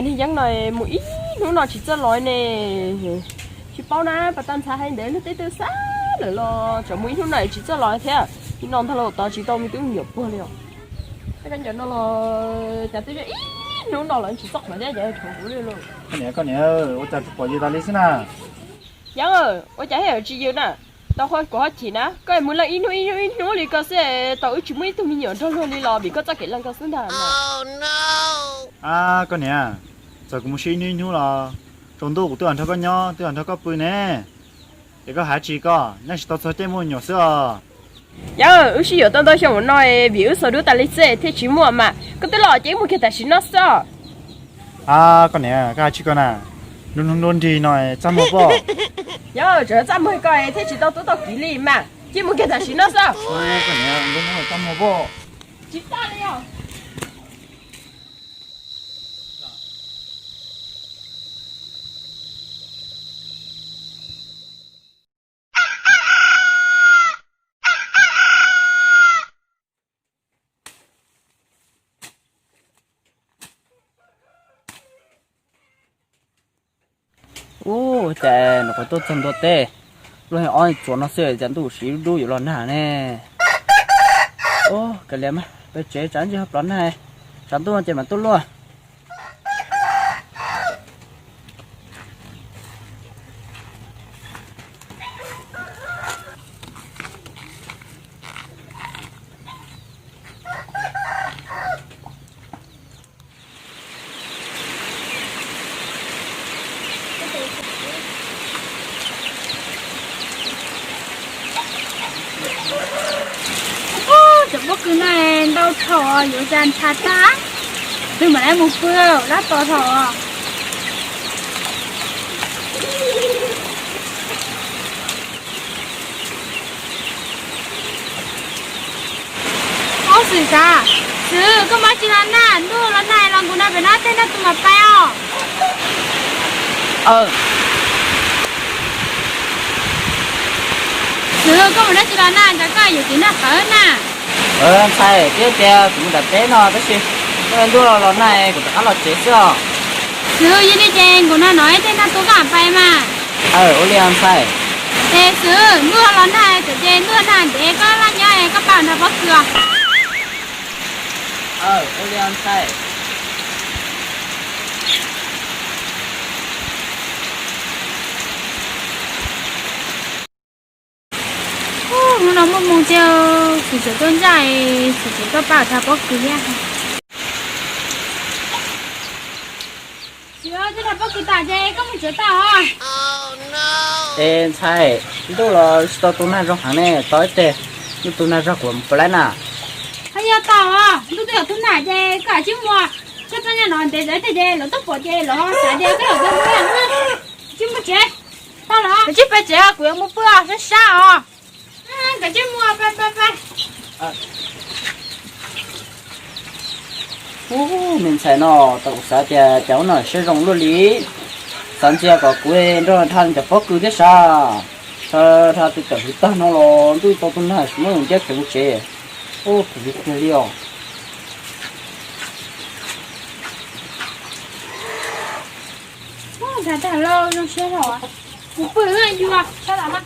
Yeeb no mus ib hnub no tsis txawj los ne. Tsis paub na, pas tag nrho hais ntawd lub teb twb xab lawm los tseem mus ib hnub no tsis txawj los thiab. Ib no ntag los tod tsis tau me tub me nyuam puag li os. Koj cov no los cas twb ib hnub no los tsis txawj qhov thiab, cov tshav kuv li los. Koj niam, koj niam, ua cas tsis pom yus tas li xwb na? Yeeb, ua cas thiaj tsis yws na? Tau qhov kuv ho chim na, koj mus leej ib hnub ib hnub ib hnub li ko xwb, tau wb tsis muaj ib tug me nyuam nrog luag li los vim koj txoj kev leej ko xwb ntag. A, koj niam, txawm kuv mus sib ib hnub ib hnub los tsaus ntuj kuv twb nrog koj nyob, twb nrog koj pw ne. Es koj hais tsis koj nyob tsis tau txog caij muaj me nyuam xwb os. Yawg, wb sib yuav tau ntau xyoo ua no vim wb xuas duab tas li xwb thiaj tsis muaj mas, koj twb los ces wb mus kiag tam sim no xwb os. A, koj niam, koj hais tsis koj na, nruab hnub nruab nrig no txaj muag pob. Yawg, tseem txaj muag koj thiaj tsis tau tub tau kiv li mas, cia mus kiag tam sim no xwb. Koj niam, nruab hnub txaj muag pob. Tsis txaj li os. Ub, cas nws qhuav tuaj txog ntua teb, luaj ob txuas no xwb cas ntuj siv dub dub yuav los nag ne. Ub, kav liam mas, peb tsev tsam ntsis ho plov nag, tsam ntuj ces mam tuaj luaj. Cov pob kws no ntau dhau yuav cas ntshav tag, twb mam li mus pw lab tos dhau. Ob xwm xav, xwm koj mam tsis los nag, ntuj los nag los nkaus no pem no tej nag tu mam pais os. Xwm koj mus dab tsi los nag, cas koj yuav txiv nag qawv na? Ntxhais, twb tias kuv mus nram teb no tab sis ntuj los los nag kuv rov qab los tsev xwb os. Xwm, yog li ces nkaus no no tej nag tu koj mam pais mas. Ua li ntxhais. Es xwm, ntuj los nag txawm ces ntuj nag ntev koj laj nyob koj pab nrog pob kws os. Ua li ntxhais. Hnub no muaj moo tiag, xwm tseem tuaj ntsaj, xwm tseem tuaj pab nrog pob kws thiab. Xwm, twb nrog pob kws tas ces koj mus tsev tau. Es ntxhais, ntuj los tsis tau tu nag zoo heev ne, tos ib teg, ntuj tu nag zog kuv mus pw lawm na. Haj yog tau, ntuj twb yuav tu nag ces koj tsij mus, koj txhob nyob no ntev zov ib teg ces lawv tuaj pom ces lawv xav tias koj yuav tau mus, tsij mus tsev. Tau los, koj tsij pais tsev, kuv yuav mus pw sab sab os. Koj tsij mus, pais pais pais. Ub, me ntxhais no, tau kuv xav tias cas ub no siab zoo luaj li, xav ntxias kom kuv nrog dhau cov pob kws thiab sas, dhau dhau tus cawm hluav taws no los ntuj tau tu nag tsis muaj ncaj khiav mus tsev. Ub, khav tiag tiag li os. Ntag, tag lawm, zoo siab los, kuv pw yuav sab lawm mas.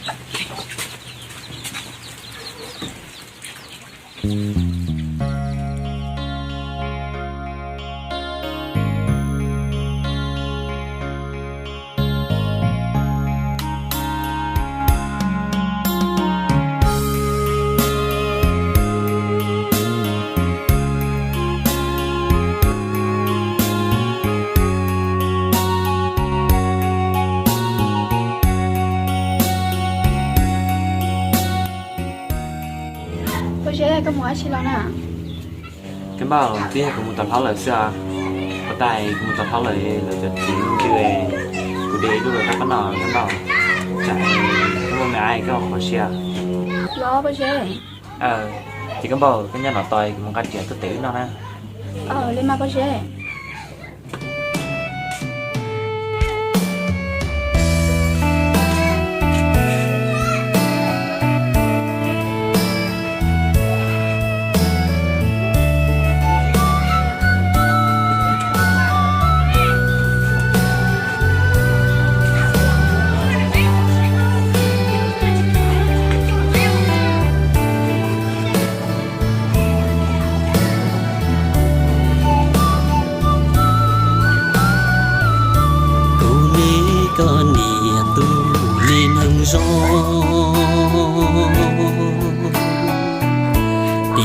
Pob Zeb, koj mus dab tsi los na? Koj npauj, twb yog kuv mus tau hlob lawm xwb os. Ua cas kuv mus tau hlob lawm lawv cov txiv ntxawm, kuv de ib lub rau koj noj koj npauj. Tsam koj muaj me ab koj qhuav siab. Los Pob Zeb. Ces koj npauj, koj nyob no tos kuv mus nqa riam tuaj tev wb noj na. Li mas Pob Zeb.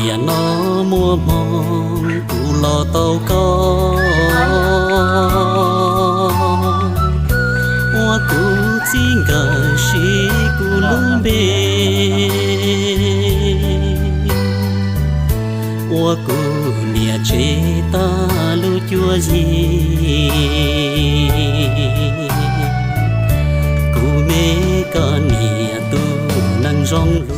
Yam no muaj hmoo kuv los tau koj, ua kuv txij nkawm siv kuv lub npe, ua kuv niam tsev tag lub cuab yig, kuv me koj niam tus neeg zoo lug.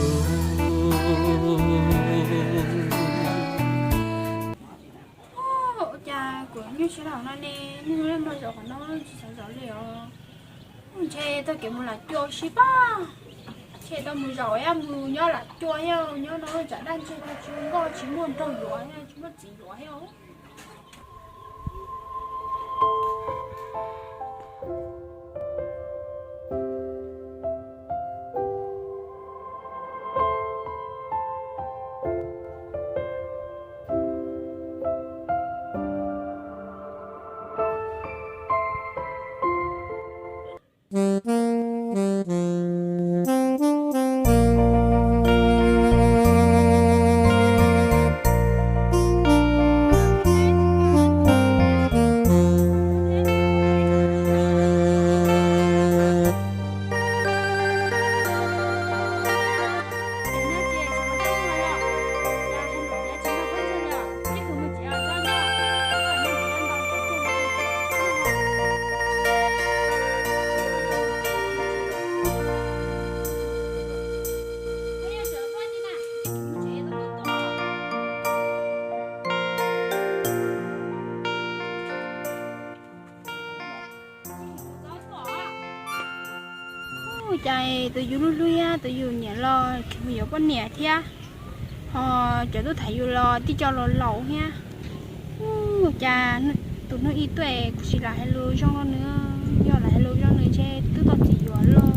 Ua cas kuv nyuaj siab dhau no ne, neeg nyob zaum qhov no tsis xav zaum li os. Ntshe txoj kev mus lam cua sib pab, ntshe tau mus zaum thiab mus nyob lam cua thiab, nyob no tsam dab ntseg tsis nkauj tsis muaj nraug yuav thiab tsis muaj txiv yuav thiab. Ua cas tus yus hlub hlub thiab tus yus nyiam los khiav mus yuav poj niam thiab, ho cov tuaj tham yus los tib co los laus thiab. Ua cas tus hnub ib tuaj kuv tsis lam hais lus zoo rau nws, yog lam hais lus zoo nws ntshe twb tau txiv yuav lauj.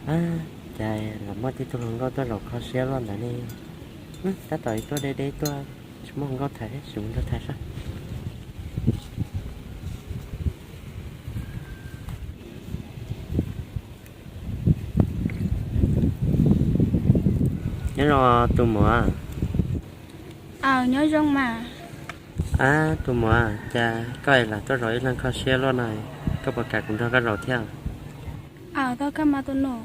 Ab, cas los muaj tib tug hluas nkauj tuaj zaum kho siab luaj ntawd ne. Tab tom ib tuaj deb deb tuaj, tsis muaj hluas nkauj tham thiab, sim mus nrog tham saib. Nyob zoo tus muam. Aws, nyob zoo mas. Ab, tus muam, cas koj es lam tuaj zaum ib leeg kho siab luaj no, koj puas kam kuv nrog koj zaum thiab? Aws, tau kawg mas tus nus.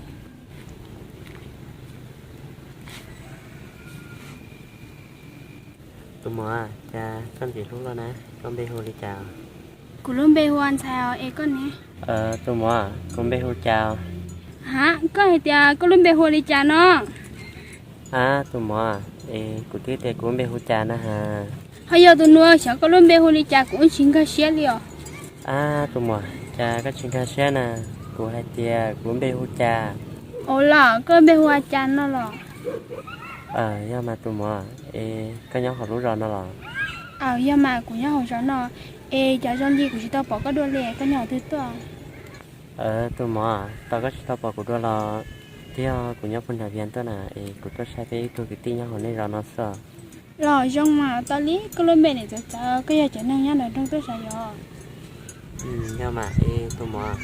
Tus muam, cas koj ntxim hlub luaj na, koj npe hu li cas? Kuv lub npe hu ua Ntxhais os, es koj ne? Tus muam, kuv npe hu Cas. Ha, koj hais tias koj lub npe hu ua li cas no? Ab, tus muam, es kuv twb tias kuv lub npe hu Cas na has. Ho yog tus nus, xyov koj lub npe hu li cas kuv tsis nkag siab li os. Ab, tus muam, cas koj tsis nkag siab na? Kuv hais tias kuv lub npe hu Cas. Ua los koj lub npe hu ua Cas no los? Yog mas tus muam, es koj nyob hauv lub zos no los? Aws, yog mas kuv nyob hauv zos no. Es cas zoo li kuv tsis tau pom koj dua li, koj nyob qhov twg tuaj? Tus muam, tos koj tsis tau pom kuv dua los, twb yog kuv nyob puag nram Vias tuaj na, es kuv tuaj saib peb ib tug kwv tij nyob hauv nej zos no xwb. Los zoo mas, tau li koj lub npe niam txawv txawv, koj yog cov neeg nyob nram nroog tuaj sav yos? Yog mas, es tus muam,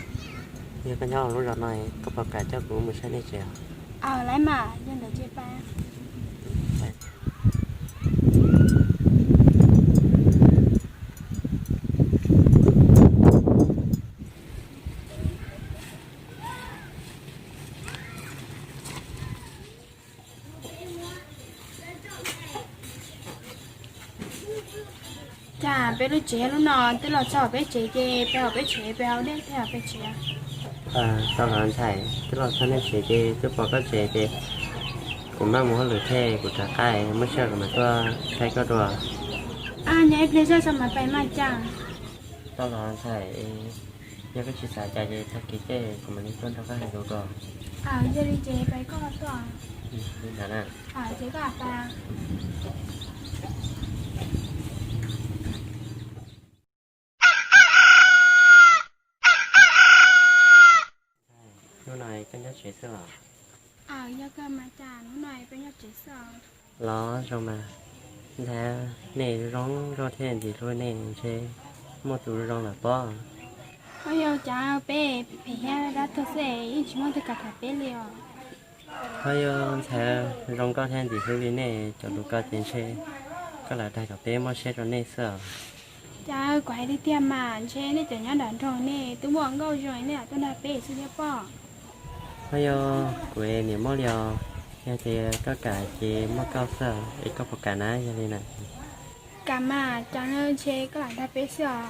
yog koj nyob hauv lub zos no, koj puas kam coj kuv mus saib nej tsev? Aws, lawv mas, yog ntawd ces pab. Cas peb lub tsev lub no twb los txog peb tsev ces peb hauv peb tsev, peb hauv dej thiab hauv peb tsev. Tau los ntxhais, twb los txog nej tsev ces twb pom koj tsev ces kuv maj mus hauj lwm thiab kuv rov qab muaj sij hawm kuv mam tuaj saib koj dua. Nyob ib pliag zoj tso mam pais mas cas. Tau los ntxhais, yog koj tsis xav cas ces tag kis ces kuv mam li tuaj nrog koj hais lus dua. Yog li ces pais koj tuaj. Li ntawd na. Ces koj pais. Hnub no koj nyob tsev xwb los? Aw, yog kawg mas cas hnub no peb nyob tsev xwb os? Los zoo mas. Ntxhais, nej zoo nkauj thiab ntxim hlub, nej ntshe muaj tus zoo lawm pob. Ho yog cas peb phem thiab dab tuag xwb yeej tsis muaj tus kam tham peb li os? Ho yog ntxhais, zoo nkauj thiab ntxim hlub li nej cov lus ko ces ntshe koj lam dag kom peb muab siab rau nej xwb os. Cas kuv hais tiag tiag mas ntshe nej cov nyob nram nroog nej twb muaj nkauj zoo nej lam tuaj nrog peb xwb thiab pob. Ho yog kuv niam muab li os, yog tias koj kam ces muab koj xwb es koj puas kam na yog li na? Kam mas, cas ntshe koj lam dag peb xwb os.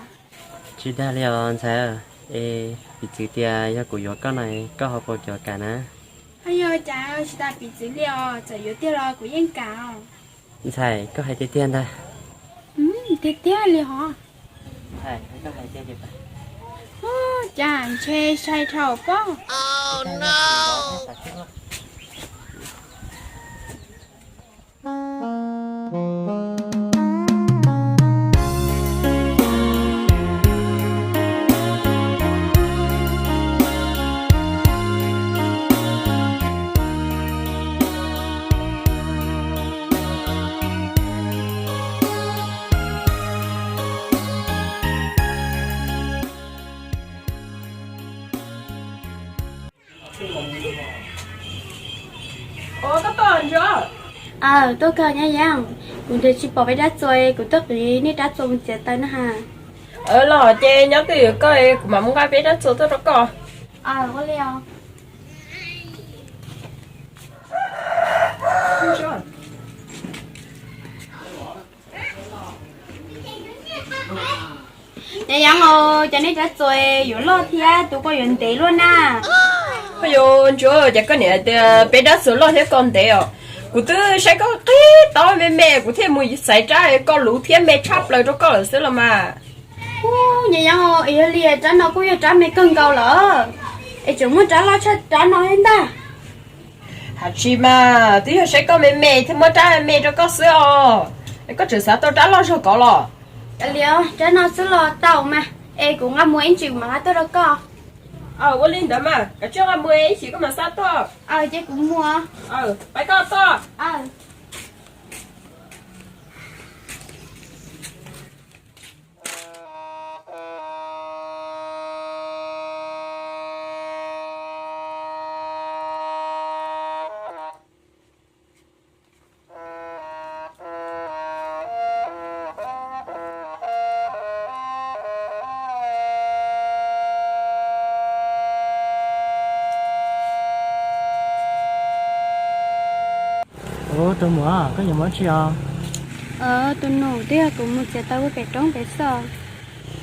Tsis dag li os ntxhais, es piv txwv tias yog kuv yuav koj na, koj ho puas yuav kam na? Ho yog cas tsis tas piv txwv li os, txawm yuav tiag los kuv yeej kam os. Ntxhais, koj hais tiag tiag ntag. Tiag tiag li hos. Cas ntshe sai dhau pob. Aw, tuaj kawg nyob yeej, kuv nrhiav tsis pom peb rab txuas, kuv tuaj qiv nej rab txuas mus txiav taws na has. Los ces nyob twj ywm koj, kuv mam muab nqa peb rab txuas tuaj rau koj. Ua li os. Nyob yeej os, cas nej rab txuas yuav loj thiab tus ko yuav ntev luaj na. Ho yog ntsuag, cas koj niam tias peb rab txuas loj thiab ko ntev os? Kuv twb saib koj qig taub me me kuv thiaj mus xaiv rab ko luv thiab me tshaj plaws rau koj lawm xwb los mas. Nyob yeej os, yog li rab no kuj yog rab me kawg nkaus lawm, es tseem muaj rab loj tshaj rab no thiab ntag. Hais tsis mas, twb yog saib koj me me thiaj muab rab me rau koj xwb os. Es koj tseem xav tau rab loj zog kov los? Kav liam, rab no xwb los tau mas, es kuv nqa mus ib ntsis kuv mam xa tuaj rau koj. Ua li ntawd mas, kav tsij nqa mus ib chim koj mam xa tuaj. Ces kuv mus. Pab koj tuaj. Ub, tus muam, koj yuav mus dab tsi os? Tus nus, twb yog kuv mus txiav taws ua pem roob pem xwb.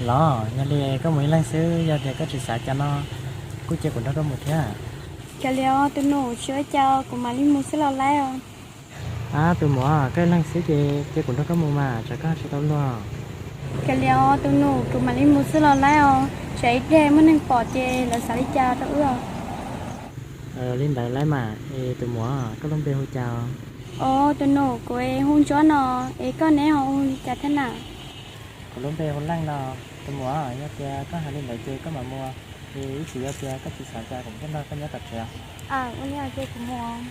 Los yog li koj mus ib leeg xwb, yog tias koj tsis xav cas no kuj cia kuv nrog koj mus thiab. Kav liam os tus nus, tsis ua cas, kuv mam li mus xwb los laib os. Ab tus muam, koj ib leeg xwb ces cia kuv nrog koj mus mas tsam koj tsis tau luag. Kav liam os tus nus, kuv mam li mus xwb los laib os, tsam ib pliag muaj neeg pom ces lawv xav li cas rau wb os. Li ntawd laib mas, es tus muam, koj lub npe hu cas? Os tus nus, kuv hu Ntsuab no, es koj neb ho hu li cas thiab na? Kuv lub npe hu Leej no. Tus muam, yog tias koj hais li ntawd ces koj mam mus, es ib tsam yog tias koj tsis xav cas kuv mam nrog koj nyob tom tsev. Ua li ces kuv mus.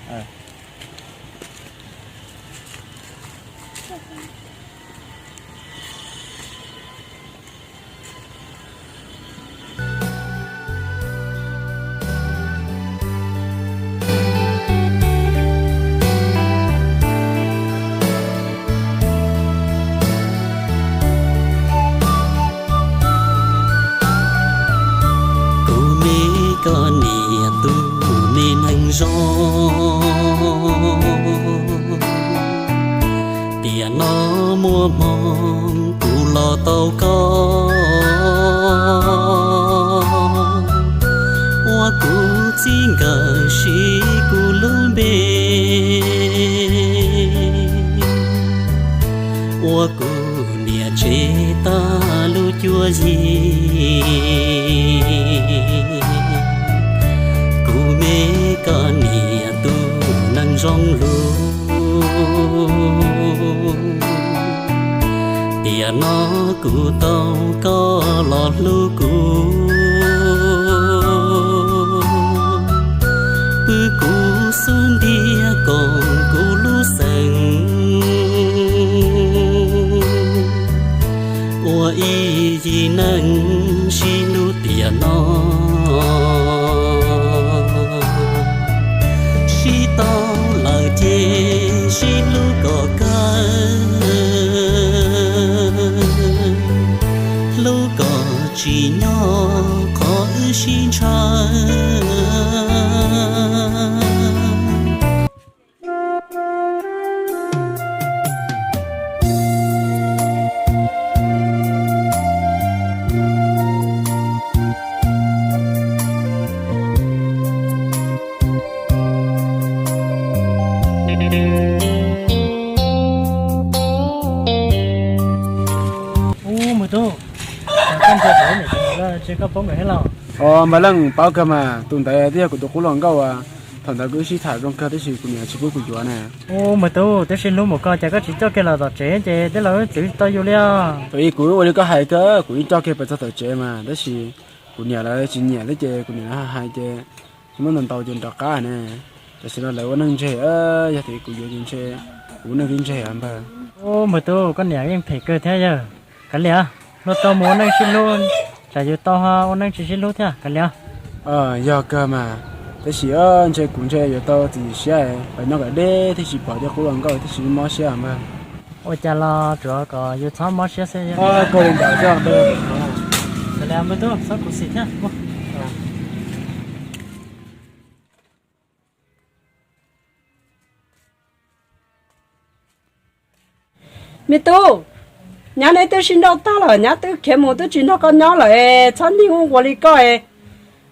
Kuv me koj niam tus me neeg zoo, tiam no muaj hmoo kuv los tau koj, ua kuv txij nkawm siv kuv lub npe, ua kuv niam tsev tag lub cuab yig. Kuv me koj niam tus neeg zoo lug, tiam no kuv tau koj los hlub kuv, pw kuv xub sib ntshaw. Ub, Mws Tub, koj nrhiav tau niam tsev lawm, ntshe koj poob lawm thiab los? Os, Npawg Leej, paub kawg mas, tus ntawd twb yog kuv tus qub hluas nkauj as. Thaum ntawd kuv wb sib tham zoo kawg tab sis kuv niam tsis pub kuv yuav na. Ub, Mws Tub, tab sis hlub mus koj cas koj tsis coj kiag los tom tsev ces tej laus wb txwv tsis tau yus li os. Thaum ub kuv ua li koj hais kawg, kuv yeej coj kiag pes txog tom tsev mas tab sis kuv niam lawv tsis nyiam thiab ces kuv niam lawv hais ces tsis muaj ntau ntau ces rov qab ne. Tam sim no lawv ua neej ntseg, yog tias kuv yuav ces ntshe kuv ua neej twb ntseg os npawg. Ub, Mws Tub, koj niam yeej phem kawg thiab yawg. Kav liam, luag tau mus ua neej sib hlub, tsam yus tau ua neej tsis sib hlub thiab, kav liam. Yog kawg mas, tab sis ntshe kuv ntshe yuav tau txiav txim siab, los nyob kom deb thiaj tsis pom tej qub hluas nkauj thiaj tsis mob siab npawg. Ua cas los tsuav kom yus txhob mob siab xwb. Kav liam, Mws Tub, txhob khuv xim thiab. Me tub, nyab neb twb sib nrauj tag lawm, nyab twb khiav mus twb tsis nrog koj nyob lawm, txhob ncig ua nquas li koj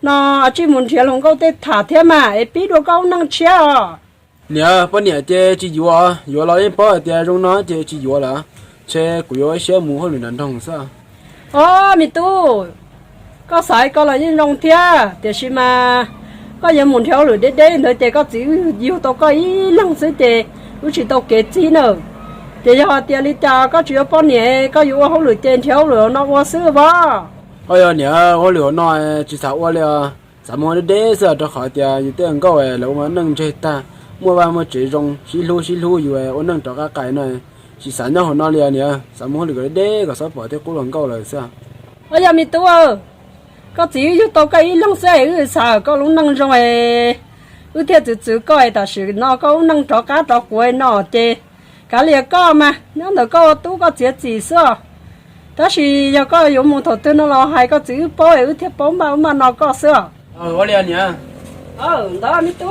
no. Tsij mus nrhiav hluas nkauj tej tham thiab mas es pib dua koj lub neej tshiab os. Niam, poj niam ces tsis yuav, yuav los yeej paub hais tias zoo no ces tsis yuav lawm. Ntshe kuv yuav ua siab mus hauj lwm nram nroog xwb. Os me tub, koj xav li ko los yeej zoo thiab, tiam sis mas koj yuav mus nrhiav hauj lwm deb deb ntawd ces koj txiv yug tau koj ib leeg xwb ces wb tsis tau kev txib na. Ces yog hais tias li cas koj tsis yuav poj niam, koj yuav ua hauj lwm ces nrhiav hauj lwm no ua xwb as. Ua yog niam, hauj lwm no tsis xav ua li os, xav mus ua deb deb xwb rau qhov tias yus tej nkauj lawv ua neej ntseg tag, muaj vaj muaj tsev zoo, sib hlub sib hlub, yus ua neej rov qab qais no, tsis xav nyob hauv no li niam, xav mus hauj lwm kom deb deb kom txhob pom tej qub hluas nkauj lawm xwb. Ua yog me tub, koj txiv wb yug tau koj ib leeg xwb, wb xav koj lub neej zoo, wb thiaj txwv txwv koj, tam sim no koj lub neej rov qab rov quav no ces kav liam koj mas, nyob ntawm koj ua tub koj txiav txim xwb os. Tab sis yog koj yuav mus thaum twg no los hais koj txiv wb paub, wb thiaj paub npaj ub npaj no koj xwb os. Ua li niam. Ntawd me tub.